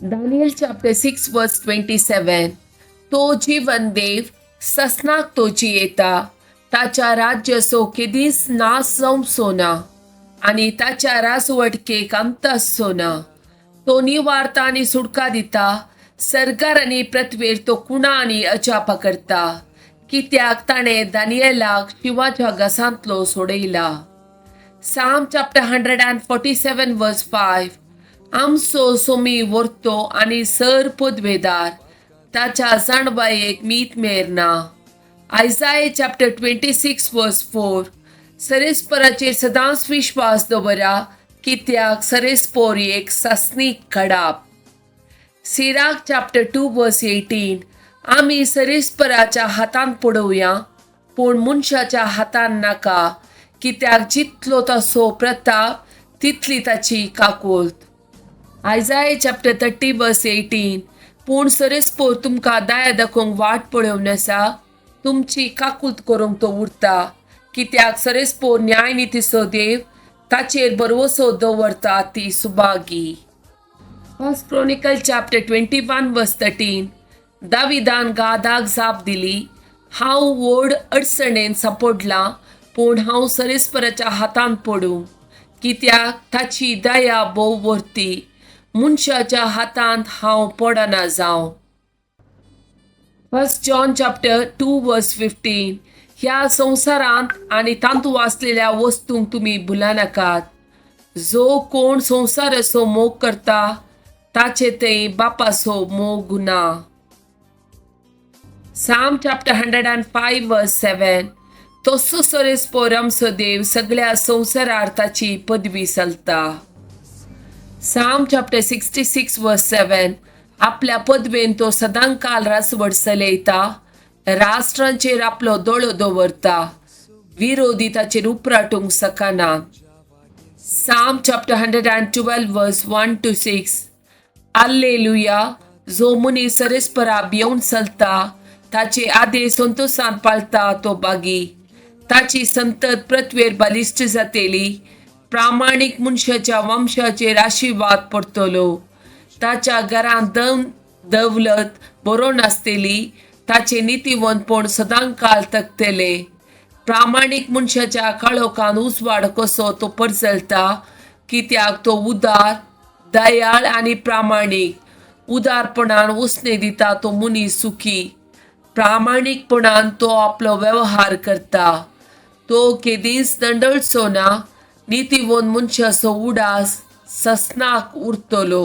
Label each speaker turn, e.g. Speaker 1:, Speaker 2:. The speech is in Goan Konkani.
Speaker 1: Daniel chapter 6 verse 27. तो जिवन देव ससनाक तो जियेता, ताच्या राज्याचो केदींच नाश जावचो ना आनी ताच्या राजवटकेक अंत आसचो ना. तो निवारता आनी सुटका दिता, सरकार आनी पृथ्वेर तो कुणा आनी अजापा करता, कित्याक ताणें दानियलाक शिंवाच्या घासांतलो सोडयला. Psalm chapter 147 verse 5. आमचो सोमी व्हरतो आनी सर पदवेदार, ताच्या जाणवायेक मीत मेर ना. Isaiah chapter 26 verse 4. सरेस्पराचेर सदांच विश्वास दवरा, कित्याक सरेस्पोर एक सासणीक कडाप. Sirach chapter 2 verse 18. आमी सरेस्पराच्या हातान पडोवया, पूण मनशाच्या हातान नाका, कित्याक जितलो ताचो प्रताप तितली ताची काकुळट. Isaiah chapter 30 verse 18. पूण सरेस्पोर तुमकां दया दाखोवंक वाट पळोवन आसा, तुमची काकूत करूंक तो उरता, कित्याक सरेस्पोर न्याय नितीचो देव, ताचेर भरवसो दवरता ती Subhagi. First Chronicle chapter 21 verse 13. दाविदान गादाक जाप दिली, हांव व्हड अडचणेन सांपडलां, पूण हांव सरेस्पराच्या हातान पडूं, कित्याक ताची दया भोव व्हरती, मनशाच्या हातांत हांव पडना जावं. First John chapter 2 verse 15. ह्या संवसारांत आनी तातूंत आसलेल्या वस्तूंक तुमी भुलनाकात. जो कोण संवसाराचो मोग करता ताचे थंय बापाचो मोग ना. Psalm chapter 105 verse 7. तसो सरेस्पोर आमचो देव, सगळ्या संवसारार ताची पदवी चलता. Psalm chapter 66 verse 7. आपल्या पदवेन तो सदांकाल रासवट चलयता, राष्ट्रांचेर आपलो दोळो दवरता, विरोधी ताचेर उपराटूंक शकना. Psalm chapter 112 verse 1 to 6. Alleluia. जो मनीस सरेस्परा भियोवन चलता, ताचे आदेश संतोशान पाळता तो भागी. ताची संतत पृथ्वेर बलिश्ट जातेली, प्रामाणीक मनशाच्या वंशाचेर आशिर्वाद पडटलो. ताच्या घरांत दन दवलत बरोवन आसतली, ताचे नितीवंतपण सदांकाळ तगतले. प्रामाणीक मनशाच्या काळोखान उजवाड कसो तो परजळटा, कित्याक तो उदार, दयाळ आनी प्रामाणीक. उदारपणान उसणे दिता तो मनीस सुखी, प्रामाणीकपणान तो आपलो वेव्हार करता. तो केदींच दंडळचो ना, नितीवंत मनशाचो उडास ससनाक उरतलो.